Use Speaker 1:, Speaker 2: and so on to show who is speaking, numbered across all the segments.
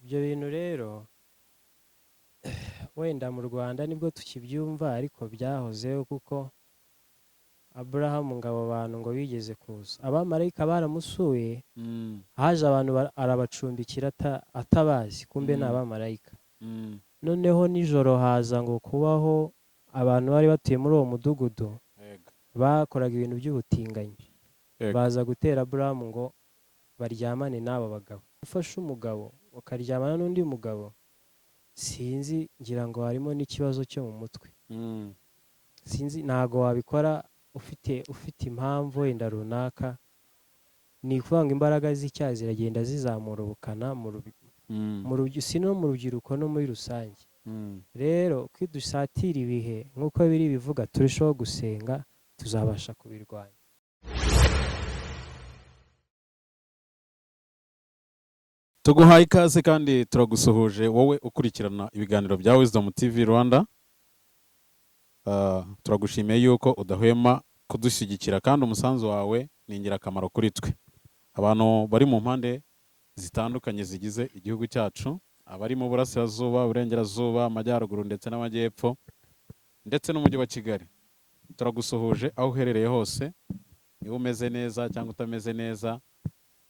Speaker 1: Ibyo bintu rero wenda mu Rwanda nibwo tukibyumva, ariko byahozeho, kuko Aburahamu ngo abo bantu ngo bigeze kuza, abamarayika baramusuye, haje abantu arabacumbikira atabazi, kumbe ni abamarayika. Noneho nijoro haza ngo kubaho abantu bari batuye muri uwo mudugudu bakoraga ibintu by'ubutinganyi, baza gutera Aburahamu ngo baryamane n'abo bagabo. Ufashe umugabo ukaryamana n'undi mugabo, sinzi, ngira ngo harimo n'ikibazo cyo mu mutwe. Sinzi, ntago wabikora ufite impamvu wenda runaka. Ni ukuvuga ngo imbaraga z'icyaha ziragenda zizamura ubukana si no mu rubyiruko, no muri rusange. Rero ko dusatira ibihe nk'uko biri bivuga, turushaho gusenga, tuzabasha kubirwanya.
Speaker 2: Tuguhaye ikaze kandi turagusuhuje wowe ukurikirana ibiganiro bya Wisdom TV Rwanda. Turagushimiye yuko udahwema kudushyigikira, kandi umusanzu wawe ni ingirakamaro kuri twe. Abantu bari mu mpande zitandukanye zigize igihugu cyacu, abari mu burasirazuba, uburengerazuba, amajyaruguru ndetse n'amajyepfo, ndetse n'umujyi wa Kigali, turagusuhuje aho uherereye hose, niba umeze neza cyangwa utameze neza,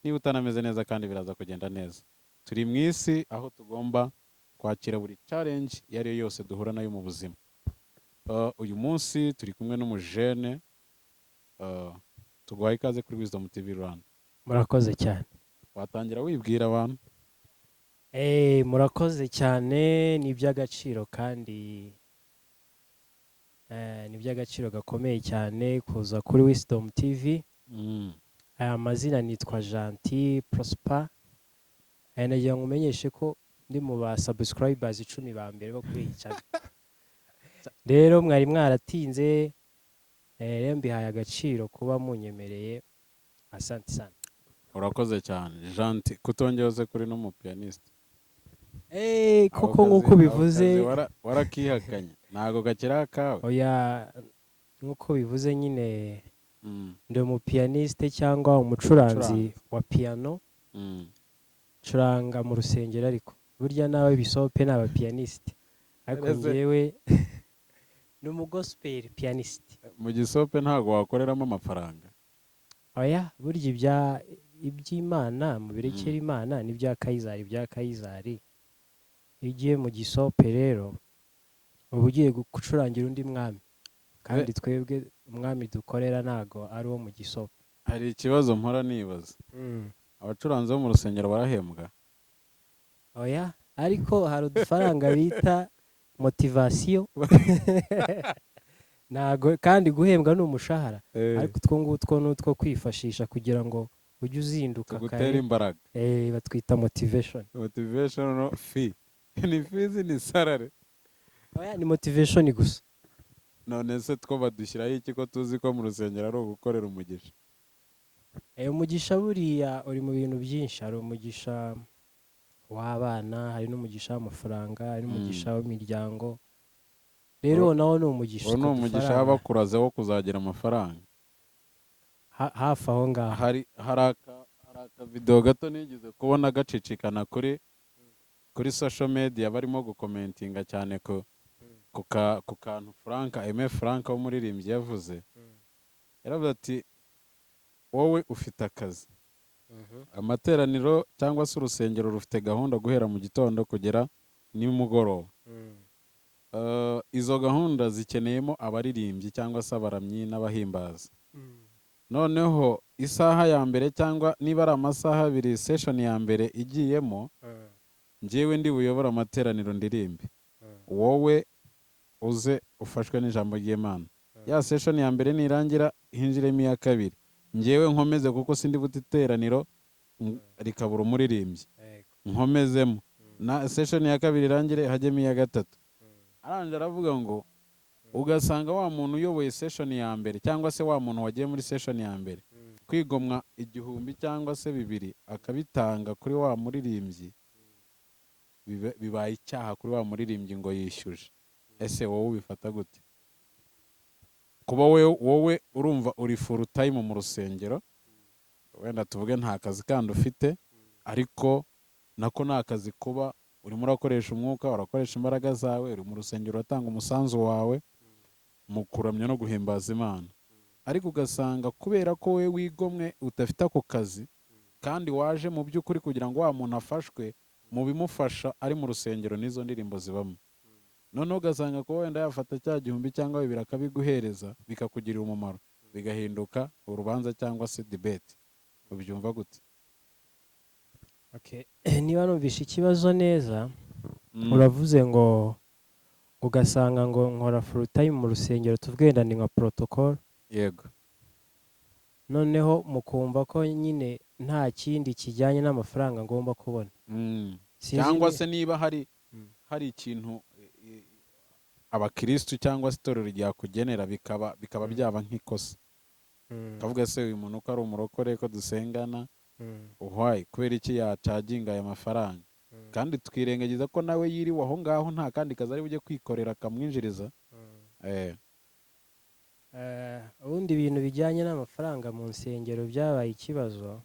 Speaker 2: niba utanameze neza kandi biraza kugenda neza. Turi mu isi aho tugomba kwakira buri challenge iyo ari yo yose duhura nayo mu buzima. Uyu munsi turi kumwe n'umujene, tuguhaye ikaze kuri Wisdom TV Rwanda.
Speaker 1: Murakoze cyane.
Speaker 2: Watangira wibwira abantu.
Speaker 1: Murakoze cyane, ni iby'agaciro kandi ni iby'agaciro gakomeye cyane kuza kuri Wisdom TV. Aya mazina nitwa Gentil Prosper. Nagira ngo umenyeshe ko ndi mu ba subscribers 10 ba mbere bo kuri iyi channel. Rero mwari mwaratinze, rero mbihaye agaciro kuba munyemereye. Asante sana.
Speaker 2: Urakoze cyane Gentil, kutongera kuri no mu pianiste.
Speaker 1: Koko nk'uko bivuze,
Speaker 2: warakihakanye, ntago gakiri akawe.
Speaker 1: Oya, nk'uko bivuze nyine, ndi umupianiste cyangwa umucuranzi wa piano. Ncuranga mu rusengero, ariko burya nawe bisope ni abapianiste, ariko njyewe ni umugospel pianiste.
Speaker 2: Mu gisope ntago wakoreramo amafaranga.
Speaker 1: Oya, burya iby'Imana mubirekere Imana, n'ibya Kayizari ibya Kayizari. Iyo ugiye mu gisope rero uba ugiye gucurangira undi mwami, kandi twebwe umwami dukorera ntago ari uwo mu gisope.
Speaker 2: Hari ikibazo mpora nibaza, abacuranzi bo mu rusengero barahembwa?
Speaker 1: Oya, ariko hari udufaranga bita motivasiyo. Ntago kandi guhembwa ni umushahara, ariko utwo ngutwo ni utwo kwifashisha kugira ngo ujye uzinduka
Speaker 2: tugutera
Speaker 1: kare.
Speaker 2: imbaraga.
Speaker 1: Batwita motivation.
Speaker 2: Motivation fee ni fees, ni salary?
Speaker 1: Oya, ni motivation gusa.
Speaker 2: None se two badushyiraho iki ko tuzi ko mu rusengero ari ugukorera umugisha?
Speaker 1: Umugisha buriya uri mu bintu byinshi. Hari umugisha w'abana, hari n'umugisha w'amafaranga, hari n'umugisha w'imiryango. Rero uwo nawo ni umugisha.
Speaker 2: Uwo ni
Speaker 1: utwo
Speaker 2: umugisha
Speaker 1: dufaranga.
Speaker 2: bakuraze wo kuzagira amafaranga.
Speaker 1: Hafi aho ngaho.
Speaker 2: Hari akavidewo gato nigeze kubona gacicikana kuri social media, barimo gukomentinga cyane ku kantu Frank Aime Frank w'umuririmbyi yavuze. Yaravuze ati wowe ufite akazi, amateraniro cyangwa se urusengero rufite gahunda guhera mu gitondo kugera nimugoroba. Izo gahunda zikeneyemo abaririmbyi cyangwa se abaramyi n'abahimbaza. Noneho isaha ya mbere, cyangwa niba ari amasaha abiri, session ya mbere igiyemo, njyewe ndi buyobore amateraniro ndirimbe, wowe uze ufashwe n'ijambo ry'Imana. Ya session ya mbere nirangira hinjiremo iya kabiri, njyewe nkomeze, kuko sindi bute iteraniro rikabura umuririmbyi, nkomezemo na session ya kabiri irangire hajyemo iya gatatu. Arangije aravuga ngo ugasanga wa muntu uyoboye session ya mbere, cyangwa se wa muntu wagiye muri session ya mbere, kwigomwa 1000 cyangwa se 2000 akabitanga kuri wa muririmbyi, bibaye icyaha kuri wa muririmbyi ngo yishyuje. Ese wowe ubifata gute kuba wowe urumva uri full time mu rusengero, wenda tuvuge nta kazi kandi ufite, ariko Nako ni akazi, kuba urimo urakoresha umwuka, urakoresha imbaraga zawe, uri mu rusengero, uratanga umusanzu wawe mu kuramya no guhimbaza Imana. Ariko ugasanga kubera ko we wigomwe, udafite ako kazi, kandi waje mu by'ukuri kugira ngo wa muntu afashwe, mu bimufasha ari mu rusengero n'izo ndirimbo zibamo, noneho ugasanga kuba wenda yafata cya 1000 cyangwa 2000 akabiguhereza bikakugirira umumaro, bigahinduka urubanza cyangwa se debate. Ubyumva gute?
Speaker 1: Okay. Niba numvishe ikibazo neza, uravuze ngo ugasanga ngo nkora full time mu rusengero, tuvuge wenda ni nka protocol,
Speaker 2: Yego.
Speaker 1: noneho mukumva ko nyine nta kindi kijyanye n'amafaranga ngomba kubona. Sinzi
Speaker 2: Cyangwa se niba hari hari ikintu abakirisitu cyangwa se itorero ryakugenera bikaba byaba nk'ikosa, kavuga se uyu muntu ko ari umurokore, ko dusengana, why, kubera iki yacharginga aya mafaranga? Kandi twirengagiza ko nawe yiriwe aho ngaho, nta kandi kazi ari bujye kwikorera kamwinjiriza.
Speaker 1: Ubundi ibintu bijyanye n'amafaranga mu nsengero byabaye ikibazo,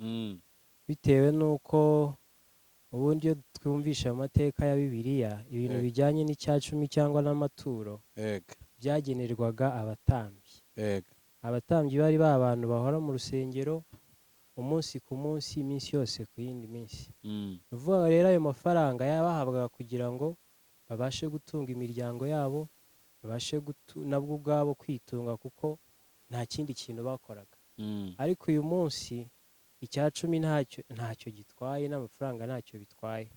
Speaker 1: bitewe n'uko ubundi iyo twumvishe amateka ya Bibiliya, ibintu bijyanye n'icyacumi cyangwa n'amaturo byagenerwaga abatambyi. Abatambyi bari ba bantu bahora mu rusengero umunsi ku munsi, iminsi yose ku yindi minsi. Ni ukuvuga rero ayo mafaranga yabahabwaga kugira ngo babashe gutunga imiryango yabo, babashe nabwo ubwabo kwitunga, kuko nta kindi kintu bakoraga. Ariko uyu munsi icya cumi ntacyo gitwaye, n'amafaranga ntacyo bitwaye.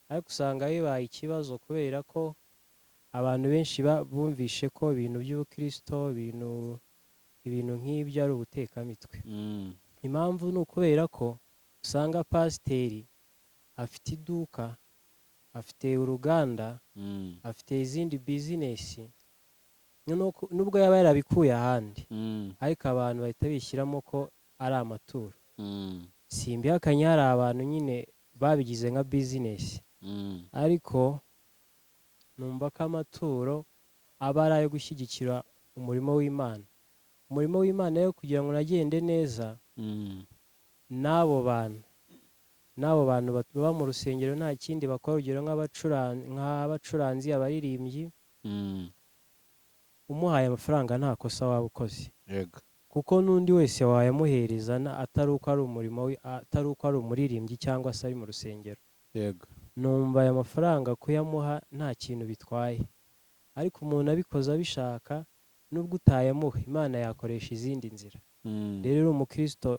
Speaker 1: Ariko usanga bibaye ikibazo kubera ko abantu benshi bumvishe ko ibintu by'ubukristo, ibintu nk'ibyo ari ubutekamitwe. Impamvu ni ukubera ko usanga pasiteri afite iduka, afite uruganda, afite izindi business, nubwo yaba yarabikuye ahandi, ariko abantu bahita bishyiramo ko ari amaturo. Simbihakanye, hari abantu nyine babigize nka business, ariko numva ko amaturo aba ari ayo gushyigikira umurimo w'Imana. Umurimo w'Imana rero kugira ngo unagende neza, n'abo bantu baba mu rusengero nta kindi bakora, urugero nk'abacuranzi, abaririmbyi, umuhaye amafaranga nta kosa waba ukoze, kuko n'undi wese wayamuhereza atari uko ari umurimo we, atari uko ari umuririmbyi cyangwa se ari mu rusengero. Numva aya mafaranga kuyamuha nta kintu bitwaye, ariko umuntu abikoze abishaka, nubwo utayamuha, Imana yakoresha izindi nzira. Rero uri umukristo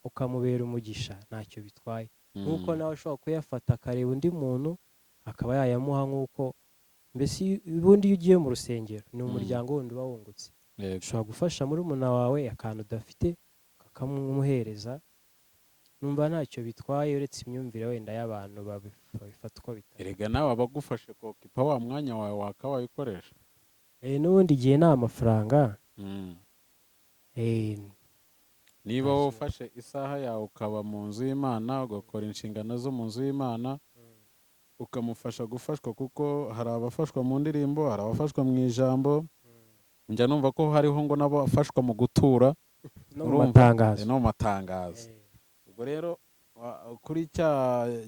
Speaker 1: ukamubera umugisha, ntacyo bitwaye, nk'uko nawe ashobora kuyafata akareba undi muntu akaba yayamuha. Nk'uko mbese ubundi iyo ugiye mu rusengero ni umuryango wundi uba wungutse. Ushobora gufasha murumuna wawe akantu udafite ukakamuhereza. Numva ntacyo bitwaye, uretse imyumvire wenda y'abantu babifata uko bitari.
Speaker 2: Erega nawe abagufashe kokipa wa mwanya wawe wakabaye ukoresha.
Speaker 1: N'ubundi igihe nta mafaranga.
Speaker 2: Niba
Speaker 1: Nta
Speaker 2: wowe
Speaker 1: kibazo.
Speaker 2: ufashe isaha yawe ukaba mu nzu y'Imana, ugakora inshingano zo mu nzu y'Imana, ukamufasha gufashwa, kuko hari abafashwa mu ndirimbo, hari abafashwa mu ijambo, njya numva ko hariho ngo n'abafashwa mu gutura.
Speaker 1: No mu
Speaker 2: Urumva?
Speaker 1: matangazo.
Speaker 2: No mu matangazo. Ubwo rero kuri cya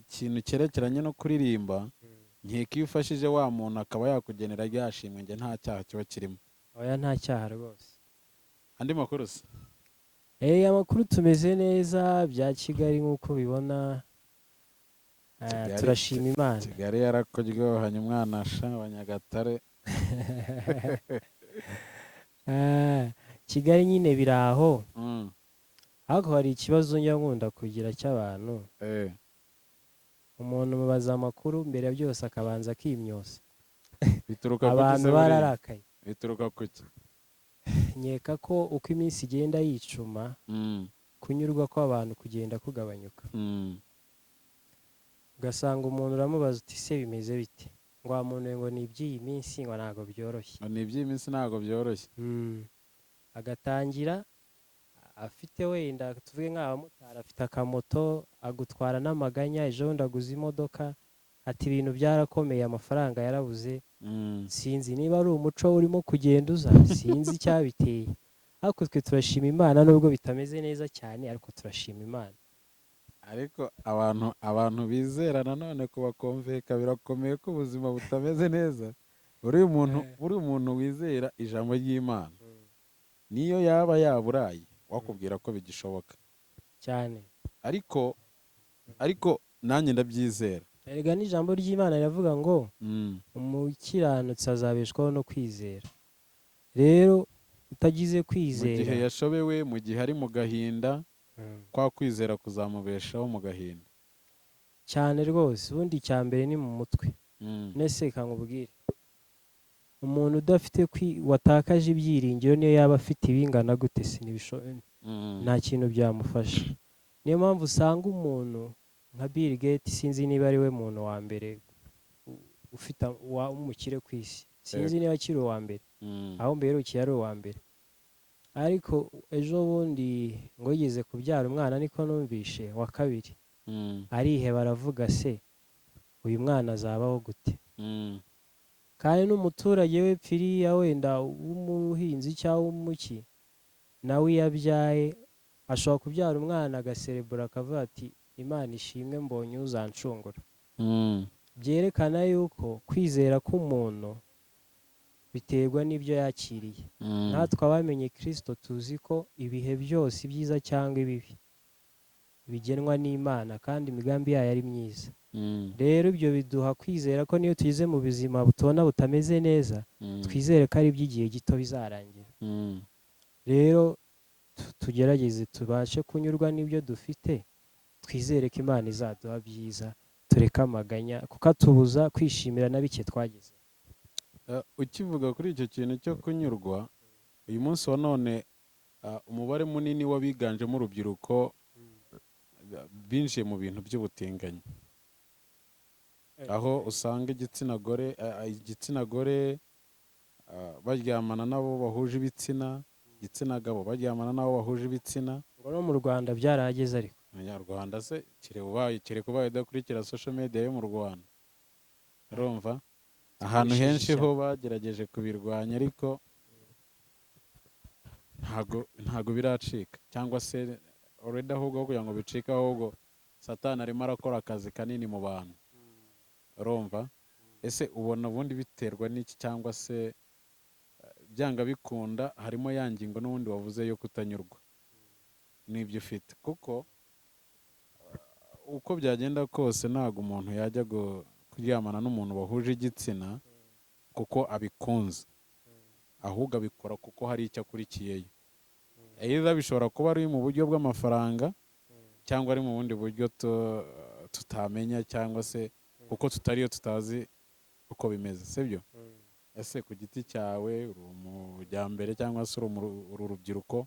Speaker 2: kintu cyerekeranye no kuririmba, nkeka iyo ufashije wa muntu akaba yakugenera rya shimwe, njye nta cyaha kiba kirimo.
Speaker 1: Oya, nta cyaha rwose.
Speaker 2: Andi makuru se?
Speaker 1: Amakuru tumeze neza, bya Kigali nk'uko ubibona. Turashima Imana.
Speaker 2: Kigali yarakuryohanye umwana sha wa Nyagatare.
Speaker 1: Kigali nyine biri aho, ariko hari ikibazo njya nkunda kugira cy'abantu. Umuntu mubaza amakuru, mbere ya byose akabanza akimyoza.
Speaker 2: Bituruka kuki
Speaker 1: Abantu
Speaker 2: se buriya?
Speaker 1: bararakaye.
Speaker 2: Bituruka kuki?
Speaker 1: Nkeka ko uko iminsi igenda yicuma, kunyurwa kw'abantu kugenda kugabanyuka. Ugasanga umuntu uramubaza uti: "Se bimeze bite?" Ngo wa muntu we, ngo ni iby'iyi minsi, ngo ntabwo byoroshye.
Speaker 2: Ngo ni iby'iyi minsi, ntabwo byoroshye.
Speaker 1: Agatangira afite wenda tuvuge nk'abamotari, afite akamoto agutwara n'amaganya, ejo bundi aguze imodoka, ati ibintu byarakomeye, amafaranga yarabuze. Sinzi niba ari umuco urimo kugenda uza, sinzi icyabiteye, ariko twe turashima Imana nubwo bitameze neza cyane, ariko turashima Imana.
Speaker 2: Ariko abantu bizera nanone kubakomveka birakomeye ko ubuzima butameze neza. Uri umuntu wizera ijambo ry'Imana, niyo yaba yaburaye wakubwira ko bigishoboka
Speaker 1: cyane.
Speaker 2: Ariko nanjye ndabyizera.
Speaker 1: Erega n'ijambo ry'Imana riravuga ngo umukiranutsi azabeshwaho no kwizera. Rero utagize kwizera,
Speaker 2: mu gihe yashobewe, mu gihe ari mu gahinda, kwa kwizera kuzamubeshaho mu gahinda
Speaker 1: cyane rwose. Ubundi icya mbere ni mu mutwe. Nese kankubwire, umuntu udafite watakaje ibyiringiro, niyo yaba afite ibingana gute, nta kintu byamufasha. Niyo mpamvu usanga umuntu nka Bill Gates, sinzi niba ari we muntu wa mbere ufite w'umukire ku isi, sinzi niba akiri uwa mbere, aho mberukiye ari uwa mbere. Ariko ejo bundi ngo yigeze kubyara umwana, niko numvishe, wa kabiri, ariheba aravuga se uyu mwana azabaho gute? Kandi n'umuturage we pfiriya wenda w'umuhinzi cyangwa w'umuki, nawe iyo abyaye ashobora kubyara umwana agaserebura akavuga ati Imana ishimwe mbonye uzancungura. Byerekana yuko kwizera k'umuntu biterwa n'ibyo yakiriye. Natwe abamenye Kristo tuzi ko ibihe byose, ibyiza cyangwa ibibi, bigenwa n'Imana kandi imigambi yayo ari myiza. Rero ibyo biduha kwizera ko niyo tugeze mu buzima butubona butameze neza, twizere ko ari iby'igihe gito bizarangira. Rero tugerageze tubashe kunyurwa n'ibyo dufite, twizere ko Imana izaduha byiza, tureke amaganya kuko atubuza kwishimira na bike twagize.
Speaker 2: Ukivuga kuri icyo kintu cyo kunyurwa, uyu munsi wa none umubare munini w'abiganjemo urubyiruko binjiye mu bintu by'ubutinganyi, aho usanga igitsina gore baryamana n'abo bahuje ibitsina, igitsina gabo baryamana n'abo bahuje ibitsina.
Speaker 1: Ngo no mu Rwanda byarahageze ariko.
Speaker 2: Abanyarwanda se kereka ubaye udakurikira social media yo mu Rwanda, urumva ahantu henshi ho bagerageje kubirwanya, ariko ntago biracika, cyangwa se already ahubwo kugira ngo bicike, ahubwo Satani arimo arakora akazi kanini mu bantu, urumva. Ese ubona ubundi biterwa n'iki, cyangwa se byanga bikunda harimo ya ngingo n'ubundi wavuze yo kutanyurwa n'ibyo ufite? Kuko uko byagenda kose ntabwo umuntu yajya kuryamana n'umuntu bahuje igitsina kuko abikunze, ahubwo abikora kuko hari icyo akurikiyeyo. Either bishobora kuba ari mu buryo bw'amafaranga, cyangwa ari mu bundi buryo tutamenya, cyangwa se kuko tutariyo tutazi uko bimeze, sibyo? Ese ku giti cyawe uri umujyambere cyangwa se uri urubyiruko,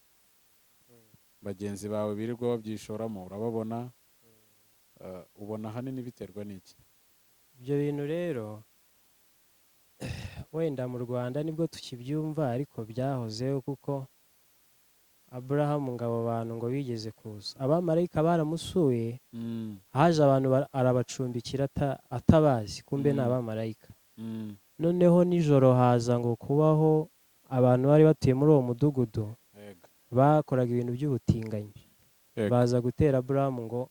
Speaker 2: bagenzi bawe birirwa babyishoramo urababona, ubona ahanini biterwa n'iki?
Speaker 1: Ibyo bintu rero wenda mu Rwanda nibwo tukibyumva, ariko byahozeho kuko Aburahamu ngo abo bantu ngo bigeze kuza, abamarayika baramusuye, haje abantu arabacumbikira atabazi, kumbe ni abamarayika. Noneho nijoro haza ngo kubaho abantu bari batuye muri uwo mudugudu bakoraga ibintu by'ubutinganyi, baza gutera Aburahamu ngo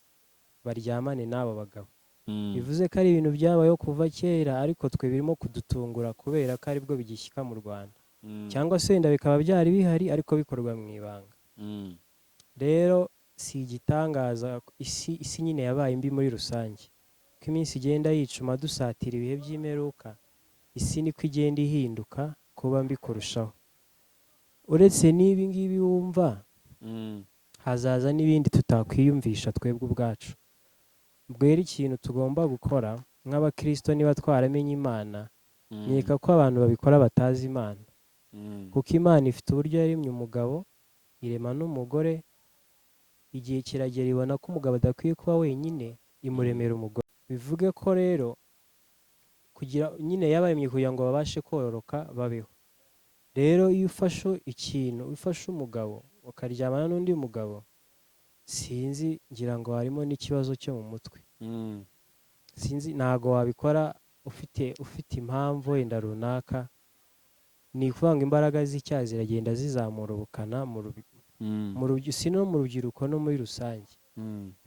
Speaker 1: baryamane n'abo bagabo. Bivuze ko ari ibintu byabayeho kuva kera, ariko twe birimo kudutungura kubera ko aribwo bigishyika mu Rwanda, cyangwa se wenda bikaba byari bihari ariko bikorwa mu ibanga. Rero si igitangaza, isi nyine yabaye mbi muri rusange. Uko iminsi igenda yicuma dusatira ibihe by'imperuka, isi niko igenda ihinduka kuba mbi kurushaho. Uretse n'ibi ngibi wumva, hazaza n'ibindi tutakwiyumvisha twebwe ubwacu. Ubwo rero ikintu tugomba gukora nk'abakristo, niba twaramenye Imana, nkeka ko abantu babikora batazi Imana, kuko Imana ifite uburyo yaremye umugabo, irema n'umugore. Igihe kiragera ibona ko umugabo adakwiye kuba wenyine, imuremera umugore. Bivuge ko rero kugira nyine yabaremye kugira ngo babashe kororoka babeho. Rero iyo ufashe ikintu, ufashe umugabo ukaryamana n'undi mugabo, sinzi, ngira ngo harimo n'ikibazo cyo mu mutwe. Sinzi, ntago wabikora ufite impamvu wenda runaka. Ni ukuvuga ngo imbaraga z'icyaha ziragenda zizamura ubukana si no mu rubyiruko no muri rusange.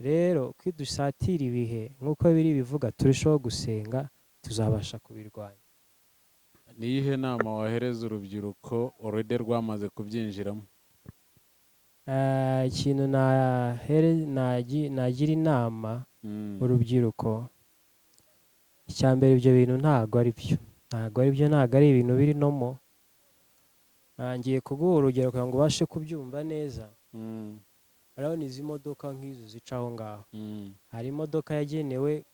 Speaker 1: Rero ko dusatira ibihe nk'uko biri bivuga, turushaho gusenga, tuzabasha kubirwanya.
Speaker 2: Ni iyihe nama wahereza urubyiruko already rwamaze kubyinjiramo?
Speaker 1: Ikintu nagira inama urubyiruko, icya mbere, ibyo bintu ntabwo ari byo, ntabwo ari byo, ntabwo ari ibintu biri normal. Ngiye kuguha urugero kugira ngo ubashe kubyumva neza. Urabona izi modoka nk'izo zica aho ngaho, hari imodoka yagenewe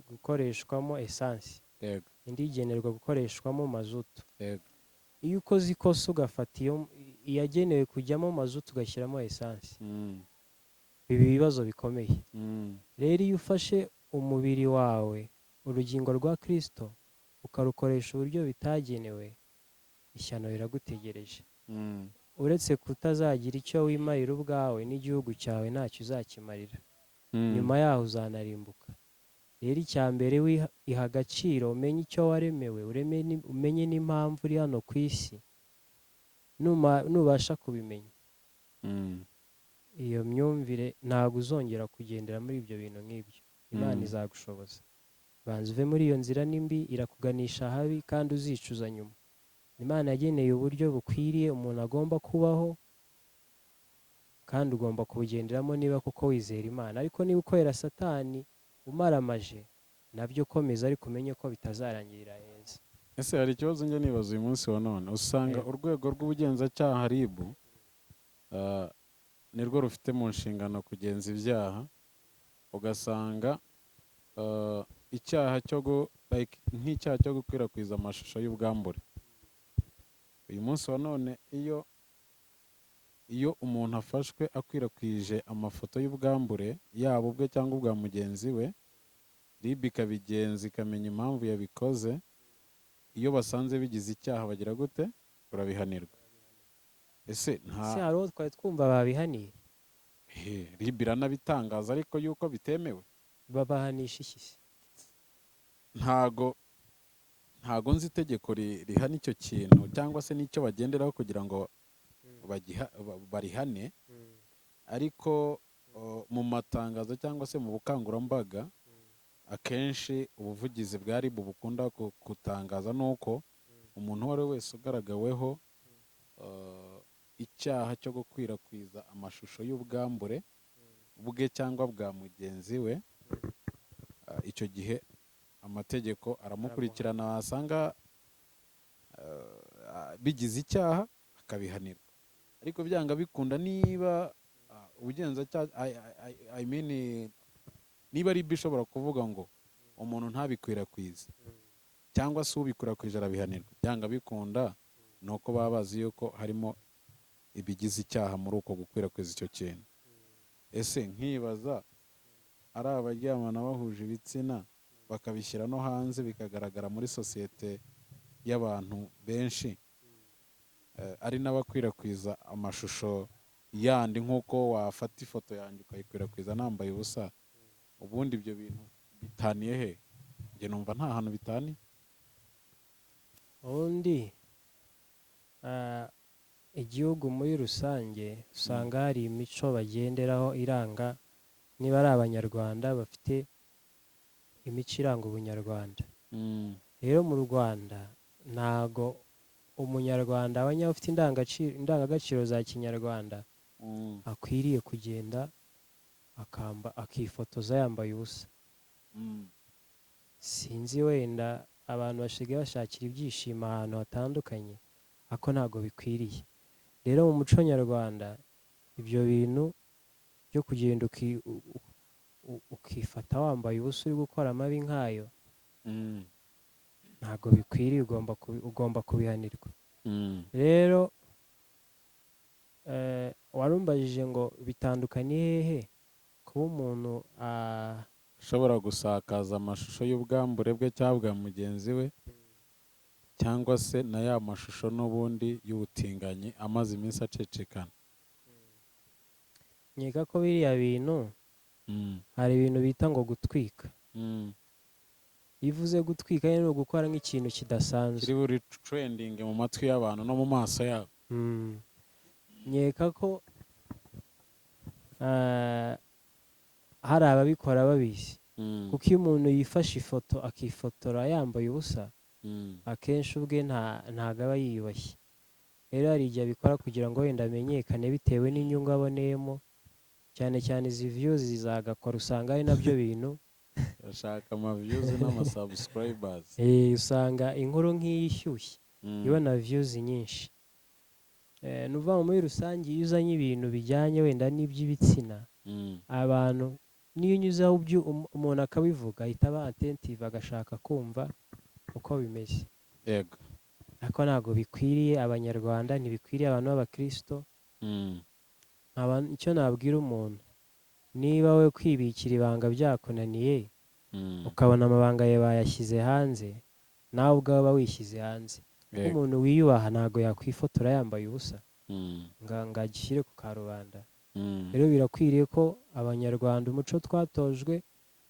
Speaker 1: gukoreshwamo esansi, indi igenerwa gukoreshwamo mazutu. Iyo ukoze ikosa ugafata iyo iyagenewe kujyamo mazutu ugashyiramo esansi, biba ibibazo bikomeye. Rero iyo ufashe umubiri wawe, urugingo rwa Kirisito, ukarukoresha uburyo bitagenewe, ishyano riragutegereje. Uretse kutazagira icyo wimarira ubwawe, n'igihugu cyawe ntacyo uzakimarira. Nyuma yaho uzanarimbuka. Rero icya mbere, iha agaciro, umenye icyo waremewe, umenye n'impamvu uri hano ku isi. Nubasha kubimenya, iyo myumvire, ntabwo uzongera kugendera muri ibyo bintu nk'ibyo. Imana izagushoboza. Banza uve muri iyo nzira nimbi, irakuganisha ahabi kandi uzicuza nyuma. Imana yageneye uburyo bukwiriye umuntu agomba kubaho, kandi ugomba kubugenderamo niba koko wizera Imana. Ariko niba ukorera Satani umaramaje, nabyo komeza, ariko umenye ko bitazarangirira heza.
Speaker 2: Ese hari ikibazo njya nibaza uyu munsi wa none? Usanga urwego rw'ubugenzacyaha, RIB, nirwo rufite mu nshingano kugenza ibyaha, ugasanga icyaha cyo like, nk'icyaha cyo gukwirakwiza amashusho y'ubwambure, uyu munsi wa none iyo umuntu afashwe akwirakwije amafoto y'ubwambure, yaba ubwe cyangwa ubwa mugenzi we, RIB ikabigenza, ikamenya impamvu yabikoze, iyo basanze bigize icyaha bagira gute? Urabihanirwa. Ese nta
Speaker 1: Ese hari uwo twari twumva babihaniye?
Speaker 2: He, RIB iranabitangaza ariko yuko bitemewe.
Speaker 1: Babahanisha iki se?
Speaker 2: Ntago nzi itegeko rihana icyo kintu cyangwa se n'icyo bagenderaho kugira ngo barihane, ariko mu matangazo cyangwa se mu bukangurambaga, akenshi ubuvugizi bwa RIB bukunda gutangaza ni uko umuntu uwo ari we wese ugaragaweho icyaha cyo gukwirakwiza amashusho y'ubwambure bwe cyangwa bwa mugenzi we, icyo gihe amategeko aramukurikirana, wasanga bigize icyaha akabihanirwa. Ariko byanga bikunda, niba ubugenzacyaha, I mean, niba RIB ishobora kuvuga ngo umuntu ntabikwirakwize cyangwa se ubikwirakwije arabihanirwa, byanga bikunda ni uko baba bazi yuko harimo ibigize icyaha muri uko gukwirakwiza icyo kintu. Ese nkibaza, ari abaryamana bahuje ibitsina bakabishyira no hanze, bikagaragara muri sosiyete y'abantu benshi, ari n'abakwirakwiza amashusho yandi, nk'uko wafata ifoto yanjye ukayikwirakwiza nambaye ubusa, ubundi ibyo bintu bitaniye he? Njye numva nta hantu bitaniye.
Speaker 1: Ubundi igihugu muri rusange usanga hari imico bagenderaho iranga, niba ari Abanyarwanda bafite imico iranga ubunyarwanda. Rero mu Rwanda ntago Umunyarwanda aba ufite indangagaciro za kinyarwanda akwiriye kugenda akifotoza yambaye ubusa. Sinzi, wenda abantu basigaye bashakira ibyishimo ahantu hatandukanye, ariko ntabwo bikwiriye. Rero mu muco nyarwanda ibyo bintu byo kugenda ukifata wambaye ubusa uri gukora amabi nk'ayo, ntabwo bikwiriye, ugomba kubihanirwa. Rero warumbajije ngo bitandukanye hehe kuba umuntu
Speaker 2: ashobora gusakaza amashusho y'ubwambure bwe cyangwa bwa mugenzi we, cyangwa se na ya mashusho n'ubundi y'ubutinganyi amaze iminsi acicikana?
Speaker 1: Nkeka ko biriya bintu, hari ibintu bita ngo gutwika. Iyo uvuze gutwika rero, ni ugukora nk'ikintu kidasanzwe
Speaker 2: kiri buri trending mu matwi y'abantu no mu maso yabo.
Speaker 1: Nkeka ko Hari ababikora babizi, kuko iyo umuntu yifashe ifoto akifotora yambaye ubusa, akenshi ubwe ntago aba yiyubashye. Rero hari igihe abikora kugira ngo wenda amenyekane bitewe n'inyungu aboneyemo, cyane cyane izi views zizagakora, usanga ari nabyo bintu.
Speaker 2: Bashaka ama views n'ama subscribers.
Speaker 1: Usanga inkuru nk'iyi ishyushye ibona views nyinshi. Ni ukuvuga ngo muri rusange iyo uzanye ibintu bijyanye wenda n'iby'ibitsina, abantu niyo unyuzeho umuntu akabivuga ahita aba attentive, agashaka kumva uko bimeze. Ariko ntabwo bikwiriye Abanyarwanda, ntibikwiriye abantu b'Abakristo. Icyo nabwira umuntu, niba we kwibikira ibanga byakunaniye, ukabona amabanga yawe bayashyize hanze, nawe ubwawe uba wishyize hanze. Kuko umuntu wiyubaha ntabwo yakwifotora yambaye ubusa ngo agishyire ku karubanda. Rero birakwiriye ko Abanyarwanda, umuco twatojwe,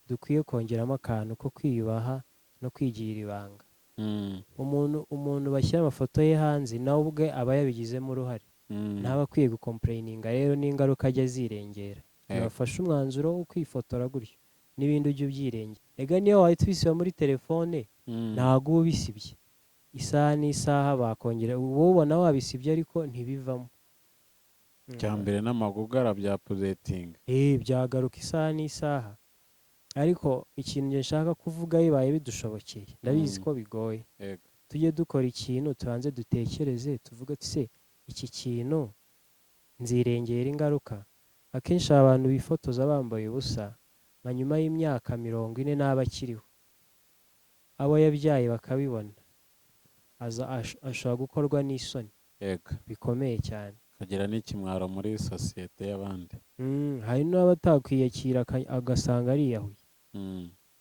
Speaker 1: dukwiye kongeramo akantu ko kwiyubaha no kwigirira ibanga. Umuntu bashyira amafoto ye hanze, nawe ubwe aba yabigizemo uruhare. Ntaba akwiye gucomplaininga rero n'ingaruka ajya azirengera. Ntibafashe umwanzuro wo kwifotora gutyo n'ibindi, ujye ubyirengera. Ega niyo wahita ubisiba muri telefone, ntabwo uba ubisibye. Isaha n'isaha bakongera, wowe ubona wabisibye ariko ntibivamo.
Speaker 2: Cya mbere n'amagugu arabyaupdatinga.
Speaker 1: Byagaruka isaha n'isaha. Ariko ikintu njye nshaka kuvuga, bibaye bidushobokeye, ndabizi ko bigoye, tujye dukora ikintu tubanze dutekereze, tuvuge ati: "Se iki kintu nzirengera ingaruka?" Akenshi aba bantu bifotoza bambaye ubusa, nka nyuma y'imyaka 40 n'aba akiriho, abo yabyaye bakabibona, aza ashobora gukorwa n'isoni bikomeye cyane.
Speaker 2: Akagira n'ikimwaro muri sosiyete y'abandi.
Speaker 1: Hari n'abatakwiyakira agasanga ariyahuye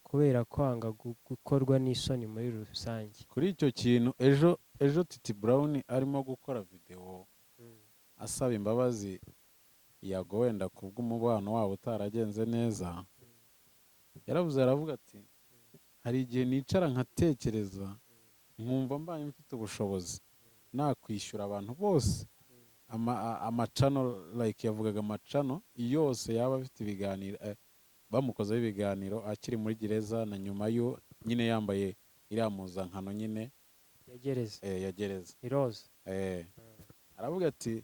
Speaker 1: kubera kwanga gukorwa n'isoni muri rusange.
Speaker 2: Kuri icyo kintu, ejo ejo Titi Brown arimo gukora videwo asaba imbabazi Yago, wenda kubw'umubano wabo utaragenze neza, yaravuze, aravuga ati: "Hari igihe nicara nkatekereza, nkumva mbaye mfite ubushobozi nakwishyura abantu bose amachannel, like yavugaga amachannel yose yaba afite ibiganiro, bamukozeho ibiganiro akiri muri gereza na nyuma yo nyine yambaye iriya mpuzankano nyine
Speaker 1: ya gereza.
Speaker 2: Ya gereza.
Speaker 1: Iroza.
Speaker 2: Aravuga ati: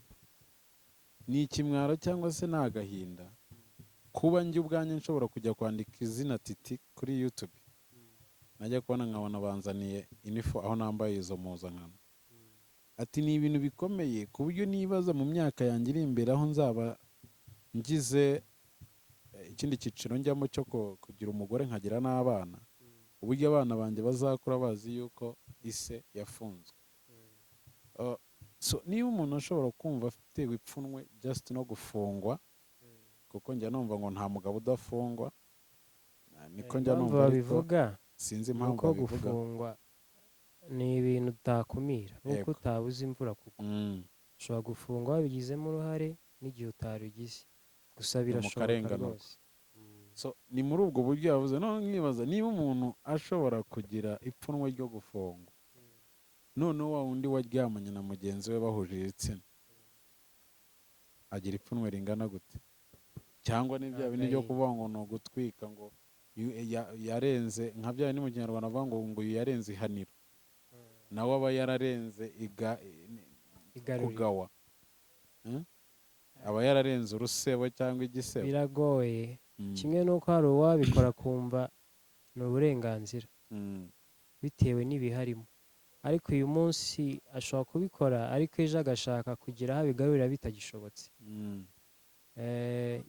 Speaker 2: 'Ni ikimwaro cyangwa se ni agahinda kuba njye ubwanjye nshobora kujya kwandika izina Titi kuri YouTube, najya kubona nkabona banzaniye info aho nambaye izo mpuzankano.' Ati: 'Ni ibintu bikomeye ku buryo nibaza mu myaka yanjye iri imbere aho nzaba ngize ikindi cyiciro njyamo cyo kugira umugore nkagira n'abana, uburyo abana banjye bazakura bazi yuko ise yafunzwe.' So niba umuntu ashobora kumva afite ipfunwe just no gufungwa, kuko njya numva ngo nta mugabo udafungwa, niko njya
Speaker 1: Impamvu
Speaker 2: numva, ariko
Speaker 1: babivuga
Speaker 2: sinzi
Speaker 1: ni
Speaker 2: impamvu
Speaker 1: uko
Speaker 2: babivuga.
Speaker 1: Gufungwa ni ibintu utakumira, nk'uko utabuza imvura kugwa. Ushobora gufungwa wabigizemo uruhare n'igihe utarugize, gusa
Speaker 2: Ni mu
Speaker 1: birashoboka
Speaker 2: karenganurwa.
Speaker 1: rwose.
Speaker 2: So ni muri ubwo buryo yavuze. None nkibaza niba umuntu ashobora kugira ipfunwe ryo gufungwa, noneho wa wundi waryamanye na mugenzi we bahuje ibitsina agira ipfunwe ringana gute? Cyangwa ni bya bindi byo
Speaker 1: Agahinda.
Speaker 2: kuvuga ngo ni ugutwika, ngo yarenze, nka bya bindi mu Kinyarwanda bavuga ngo uyu yarenze ihaniro, nawe aba yararenze
Speaker 1: Igaruriro.
Speaker 2: kugawa. Aba yararenze urusebo cyangwa igisebo.
Speaker 1: Biragoye. Kimwe n'uko hari uwabikora akumva ni uburenganzira bitewe n'ibiharimo, ariko uyu munsi ashobora kubikora, ariko ejo agashaka kugira aho abigarurira bitagishobotse.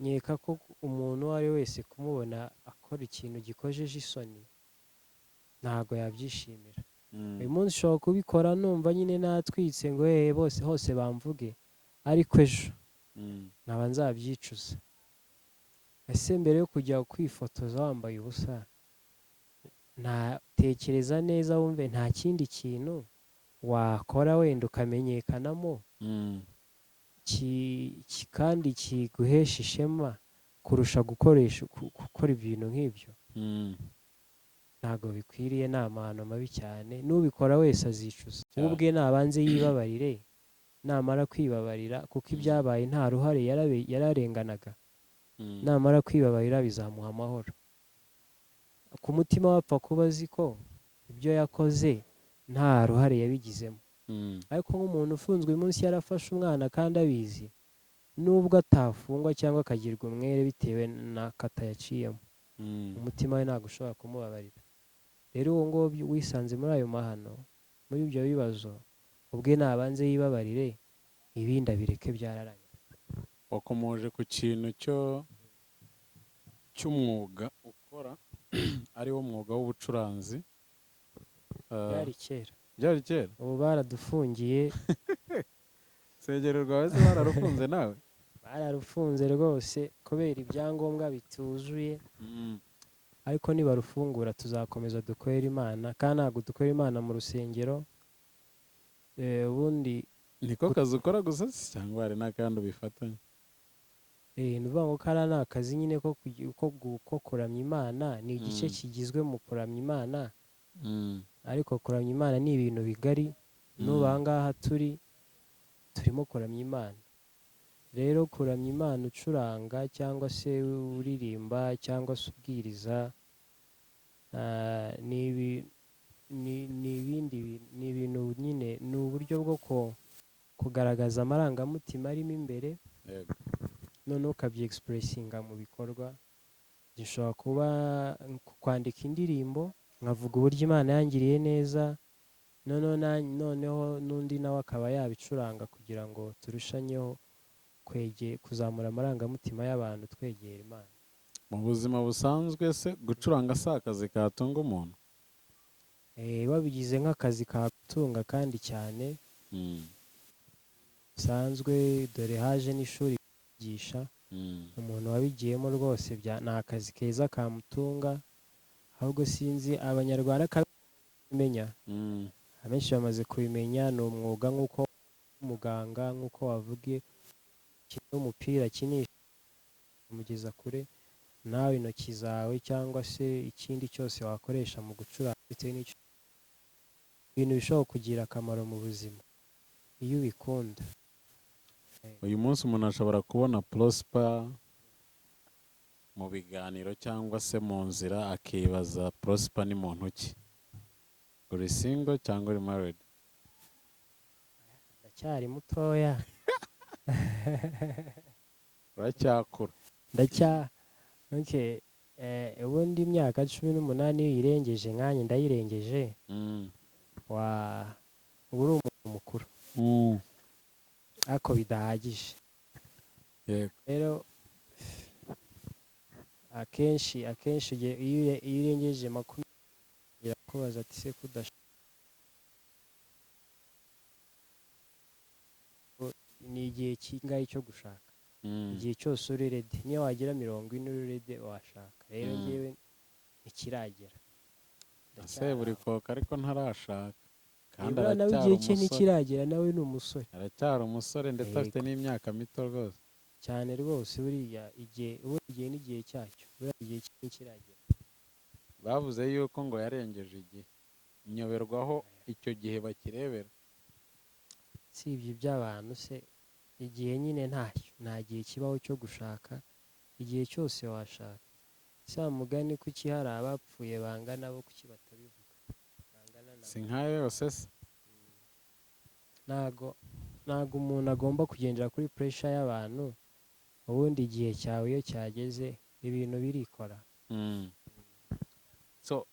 Speaker 1: Nkeka ko umuntu uwo ari we wese kumubona akora ikintu gikojeje isoni ntabwo yabyishimira. Uyu munsi ushobora kubikora numva nyine natwitse ngo hehe bose hose bamvuge, ariko ejo nkaba nzabyicuza. Ese mbere yo kujya kwifotoza wambaye ubusa, ntatekereza neza wumve nta kindi kintu wakora wenda ukamenyekanamo kandi kiguhesha ishema kurusha gukora ibintu nk'ibyo? Ntabwo bikwiriye, ni amahano mabi cyane, n'ubikora wese azicuza. We ubwe nabanze yibabarire, namara kwibabarira, kuko ibyabaye nta ruhare, yararenganaga. Namara kwibabarira bizamuha amahoro ku mutima we, apfa kuba azi ko ibyo yakoze nta ruhare yabigizemo. Ariko nk'umuntu ufunzwe uyu munsi yarafashe umwana kandi abizi, nubwo atafungwa cyangwa akagirwa umwere bitewe na kata yaciyemo, umutima we ntabwo ushobora kumubabarira. Rero uwo nguwo wisanze muri ayo mahano, muri ibyo bibazo, ubwe nabanze yibabarire, ibindi abireke, byararangiye.
Speaker 2: Wakomoje ku kintu cy'umwuga ukora, ari wo mwuga w'ubucuranzi.
Speaker 1: Byari kera.
Speaker 2: Byari kera.
Speaker 1: Ubu baradufungiye.
Speaker 2: Urusengero rwawe se bararufunze nawe?
Speaker 1: Bararufunze rwose kubera ibyangombwa bituzuye. Ariko nibarufungura tuzakomeza dukorere Imana, kandi ntabwo dukorera Imana mu rusengero. Ubundi
Speaker 2: Niko kazi ukora gusa se, cyangwa hari n'akandi ubifatanya?
Speaker 1: Ni ukuvuga ngo kariya ni akazi nyine ko kuramya Imana, ni igice kigizwe mu kuramya Imana. Ariko kuramya Imana ni ibintu bigari. N'ubu aha ngaha turimo kuramya Imana. Rero kuramya Imana ucuranga cyangwa se uririmba cyangwa se ubwiriza, ni ibindi ni ibintu nyine, ni uburyo bwo kugaragaza amarangamutima arimo imbere, noneho ukabye-expressinga mu bikorwa. Gishobora kuba kwandika indirimbo nkavuga uburyo Imana yangiriye neza, noneho n'undi nawe akaba yabicuranga kugira ngo turushanyeho kuzamura amarangamutima y'abantu twegera Imana.
Speaker 2: Mu buzima busanzwe se, gucuranga si akazi katunga umuntu?
Speaker 1: Wabigize nk'akazi kagutunga kandi cyane. Bisanzwe, dore haje n'ishuri ryigisha. Umuntu wabigiyemo rwose ni akazi keza kamutunga. Ahubwo sinzi Abanyarwanda kabimenya. Abenshi bamaze kubimenya, ni umwuga nk'uko umuganga, nk'uko wavuge umupira akinisha kumugeza kure, nawe intoki zawe cyangwa se ikindi cyose wakoresha mu gucuranga bitewe n'icyo, ibintu bishobora kugira akamaro mu buzima iyo ubikunda.
Speaker 2: Uyu munsi umuntu ashobora kubona Prosper mu biganiro cyangwa se mu nzira, akibaza Prosper ni muntu ki? Uri single cyangwa uri married?
Speaker 1: Ndacyari mutoya.
Speaker 2: Uracyakura.
Speaker 1: Ndacya okay. Ubundi imyaka 18 iyo uyirengeje, nkanjye ndayirengeje, wa uba uri umuntu mukuru, ariko bidahagije. Rero akenshi iyo urengeje 20 birakubaza ati se kudashaka, ni igihe kingahe cyo gushaka? Igihe cyose uri ready, niyo wagira 40 uri ready washaka. Rero njyewe ntikiragera.
Speaker 2: Seburikoko ariko ntarashaka kandi
Speaker 1: Nawe
Speaker 2: aracyari
Speaker 1: igihe cye
Speaker 2: umusore.
Speaker 1: ntikiragera, nawe ni umusore.
Speaker 2: Aracyari umusore, ndetse afite n'imyaka mito rwose.
Speaker 1: Cyane rwose, buriya igihe, ubundi igihe n'igihe cyacyo, buriya igihe cye ntikiragera.
Speaker 2: Bavuze yuko ngo yarengeje igihe, nyoberwaho icyo gihe bakirebera.
Speaker 1: Si ibyo by'abantu se, igihe nyine ntacyo, nta gihe kibaho cyo gushaka, igihe cyose washaka. Sa mugani, kuki hari abapfuye bangana bo, kuki batabivuga bangana nabo?
Speaker 2: Si nkayo yose se?
Speaker 1: Ntago umuntu agomba kugendera kuri pressure y'abantu. Ubundi igihe cyawe iyo cyageze ibintu birikora.
Speaker 2: So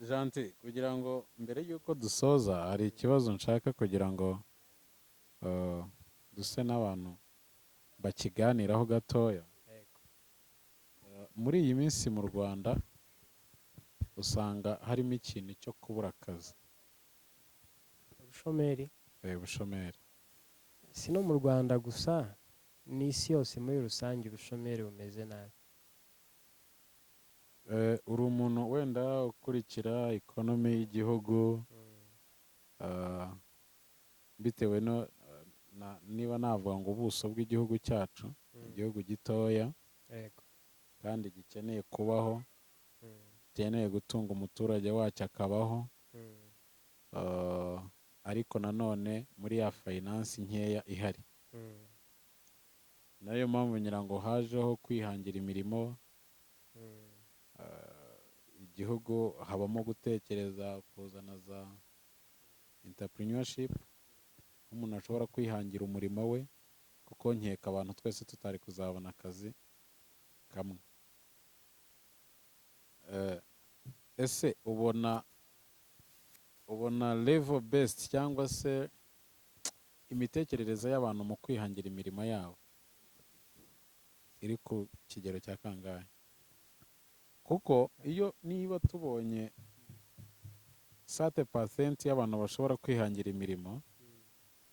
Speaker 2: Gentil, kugira ngo mbere y'uko dusoza hari ikibazo nshaka kugira ngo duse n'abantu bakiganiraho gatoya. Muri iyi minsi mu Rwanda usanga harimo ikintu cyo kubura akazi.
Speaker 1: Ubushomeri.
Speaker 2: Ubushomeri.
Speaker 1: Si no mu Rwanda gusa, n'isi yose muri rusange ubushomeri bumeze nabi.
Speaker 2: Uri umuntu wenda ukurikira economy y'igihugu, bitewe no niba navuga ngo ubuso bw'igihugu cyacu, igihugu gitoya kandi gikeneye kubaho, gikeneye gutunga umuturage wacyo akabaho, ariko nanone muri ya finance nkeya ihari. Nayo mpamvu ngira ngo hajeho kwihangira imirimo. Igihugu habamo gutekereza kuzana za entrepreneurship, aho umuntu ashobora kwihangira umurimo we, kuko nkeka abantu twese tutari kuzabona akazi kamwe. Ese ubona level best cyangwa se imitekerereze y'abantu mu kwihangira imirimo yabo iri ku kigero cya kangahe? Kuko iyo niba tubonye 30% y'abantu bashobora kwihangira imirimo,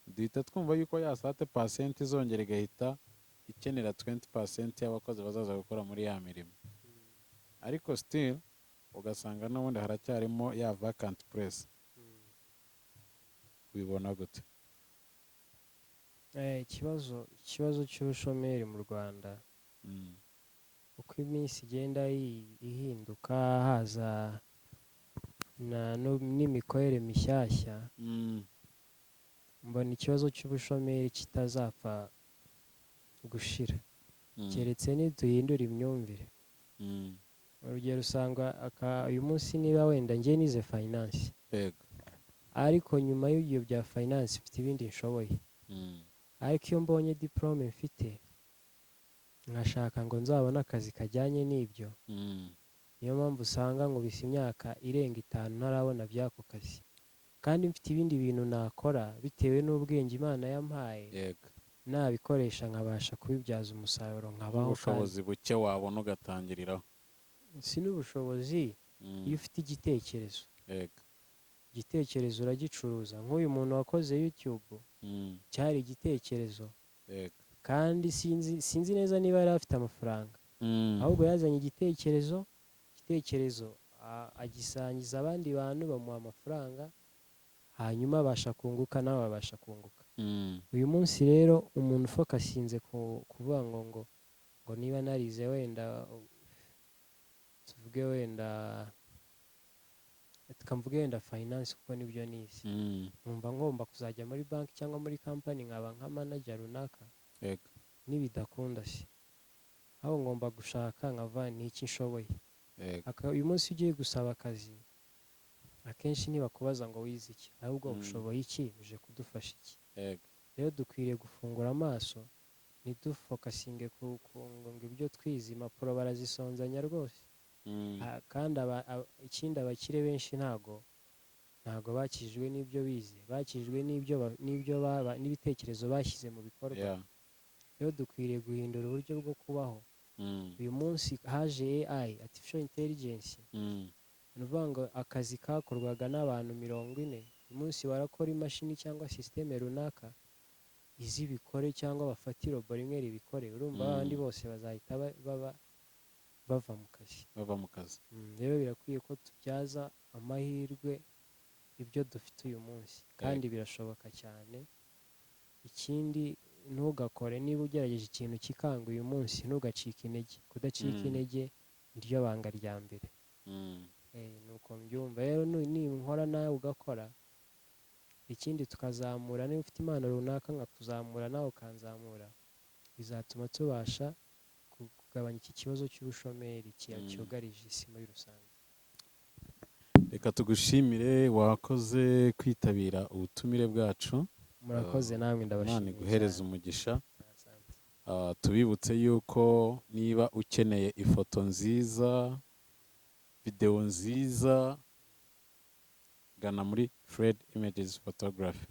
Speaker 2: duhita twumva yuko ya 30% izongera igahita ikenera 20% y'abakozi bazaza gukora muri ya mirimo, ariko still ugasanga n'ubundi haracyarimo ya vacant place. Ubibona gute?
Speaker 1: Ikibazo cy'ubushomeri mu Rwanda, uko iminsi igenda ihinduka, haza n'imikorere mishyashya, mbona ikibazo cy'ubushomeri kitazapfa gushira, keretse niduhindura imyumvire. Urugero, usanga uyu munsi niba wenda njye nize finance, ariko nyuma y'ibyo bya finance mfite ibindi nshoboye, ariko iyo mbonye diplôme mfite nkashaka ngo nzabone akazi kajyanye n'ibyo, niyo mpamvu usanga nkubise imyaka irenga 5 ntarabona by'ako kazi, kandi mfite ibindi bintu nakora bitewe n'ubwenge Imana yampaye, nabikoresha nkabasha kubibyaza umusaruro nkabaho. Kandi
Speaker 2: Ubushobozi buke wabona ugatangiriraho.
Speaker 1: Si n'ubushobozi, iyo ufite igitekerezo, igitekerezo uragicuruza. Nk'uyu muntu wakoze YouTube, cyari igitekerezo, kandi sinzi neza niba yari afite amafaranga, ahubwo yazanye igitekerezo, igitekerezo agisangiza abandi bantu, bamuha amafaranga, hanyuma abasha kunguka, nawe babasha kunguka. Uyu munsi rero umuntu ufocusinze ku kuvuga ngo niba narize wenda, tuvuge wenda, tukamvuge wenda finance kuko nibyo nize, nkumva ngomba kuzajya muri banki cyangwa muri kampani nkaba nka manager runaka, nibidakunda se, aho ngomba gushaka nkava ni iki nshoboye? Uyu munsi ugiye gusaba akazi, akenshi ntibakubaza ngo wize iki, ahubwo ushoboye iki, uje kudufasha iki? Rero dukwiriye gufungura amaso, ntidufocusinge ku ngo ibyo twize. Impapuro barazisonzanya rwose. Kandi ikindi, abakire benshi ntago bakijijwe n'ibyo bize, bakijijwe n'ibyo baba n'ibitekerezo bashyize mu bikorwa. Rero dukwiriye guhindura uburyo bwo kubaho. Uyu munsi haje AI, artificial intelligence. Ni ukuvuga ngo akazi kakorwaga n'abantu 40, uyu munsi barakora imashini cyangwa sisiteme runaka izibikore, cyangwa bafate irobo rimwe ribikore. Urumva abandi bose bazahita baba bava mu kazi.
Speaker 2: Bava mu kazi.
Speaker 1: Rero birakwiye ko tubyaza amahirwe ibyo dufite uyu munsi, kandi birashoboka cyane. Ikindi, ntugakore, niba ugerageje ikintu kikanga uyu munsi, ntugacike intege. Kudacika intege niryo banga rya mbere. Nuko mbyumva rero. Ninkora nawe ugakora, ikindi tukazamura, niba ufite impano runaka nkakuzamura, nawe ukanzamura, bizatuma tubasha kugabanya iki kibazo cy'ubushomeri cyugarije isi muri rusange.
Speaker 2: Reka tugushimire, wakoze kwitabira ubutumire bwacu.
Speaker 1: Murakoze namwe.
Speaker 2: Imana
Speaker 1: Ndabashimiye
Speaker 2: iguhereze
Speaker 1: cyane.
Speaker 2: umugisha.
Speaker 1: Asante.
Speaker 2: Tubibutse yuko niba ukeneye ifoto nziza, videwo nziza, gana muri Fred Images Photography.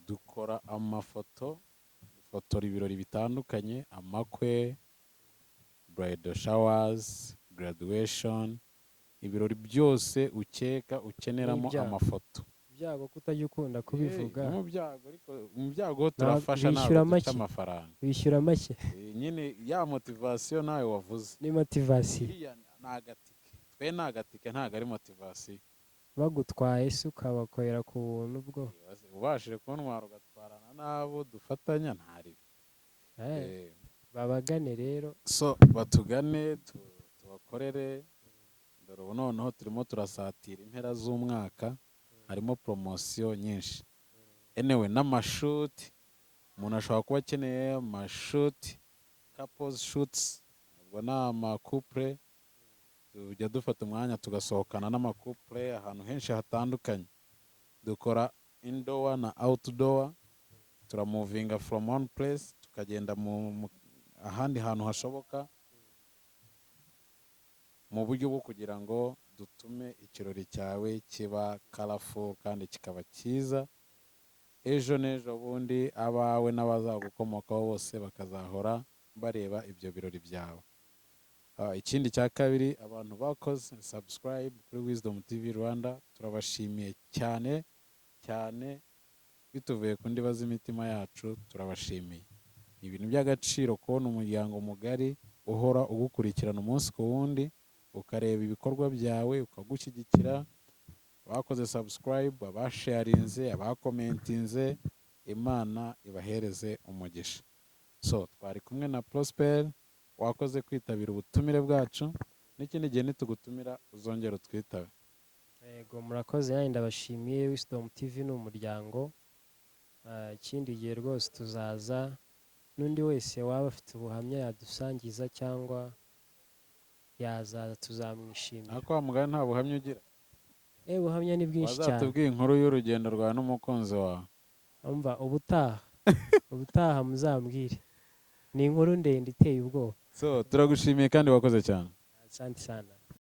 Speaker 2: Dukora amafoto, dufotora ibirori bitandukanye, amakwe, bridal showers, graduation, ibirori byose ukeka ukeneramo
Speaker 1: N'ibyago.
Speaker 2: amafoto.
Speaker 1: Ibyago kutajya ukunda kubivuga.
Speaker 2: No mu byago, ariko mu byago turafasha,
Speaker 1: Bishyura
Speaker 2: ntabwo duca
Speaker 1: make.
Speaker 2: amafaranga.
Speaker 1: Wishyura make.
Speaker 2: Nyine ya motivation nawe wavuze.
Speaker 1: Ni motivation.
Speaker 2: Iriya ni agatike, twe ni agatike, ntabwo ari motivation.
Speaker 1: Bagutwaye se ukabakorera ku buntu bwo?
Speaker 2: Ubashije kuntwara ugatwarana n'abo dufatanya, ntaribi.
Speaker 1: Babagane rero.
Speaker 2: So batugane tubakorere. Dore ubu noneho turimo turasatira impera z'umwaka, harimo poromosiyo nyinshi, anyway, n'amashuti. Umuntu ashobora kuba akeneye amashoot, couples shoots, ubwo ni amacouple. Tujya dufata umwanya tugasohokana n'amacouple ahantu henshi hatandukanye. Dukora indoor na outdoor, turamovinga from one place tukagenda mu ahandi hantu hashoboka, mu buryo bwo kugira ngo dutume ikirori cyawe kiba colorful kandi kikaba cyiza, ejo n'ejo bundi abawe n'abazagukomokaho bose bakazahora bareba ibyo birori byawe. Ikindi cya kabiri, abantu bakoze subscribe kuri Wisdom TV Rwanda, turabashimiye cyane cyane, bituvuye ku ndiba z'imitima yacu. Turabashimiye. Ni ibintu by'agaciro kubona umuryango mugari uhora ugukurikirana umunsi ku wundi, ukareba ibikorwa byawe, ukagushyigikira. Abakoze subscribe, abasharinze, abacommentinze, Imana ibahereze umugisha. So twari kumwe na Prosper, wakoze kwitabira ubutumire bwacu. N'ikindi gihe nitugutumira uzongera utwitabe.
Speaker 1: Yego, murakoze, nanjye ndabashimiye. Wisdom TV ni umuryango. Ikindi gihe rwose tuzaza, n'undi wese waba afite ubuhamya yadusangiza cyangwa yazaza, tuzamwishimira.
Speaker 2: Ariko wa mugani, nta buhamya ugira?
Speaker 1: Ubuhamya ni bwinshi cyane.
Speaker 2: Wazatubwiye inkuru y'urugendo rwawe n'umukunzi wawe.
Speaker 1: Umva, ubutaha muzambwire, ni inkuru ndende iteye ubwoba.
Speaker 2: So turagushimiye kandi wakoze cyane.
Speaker 1: Asante sana.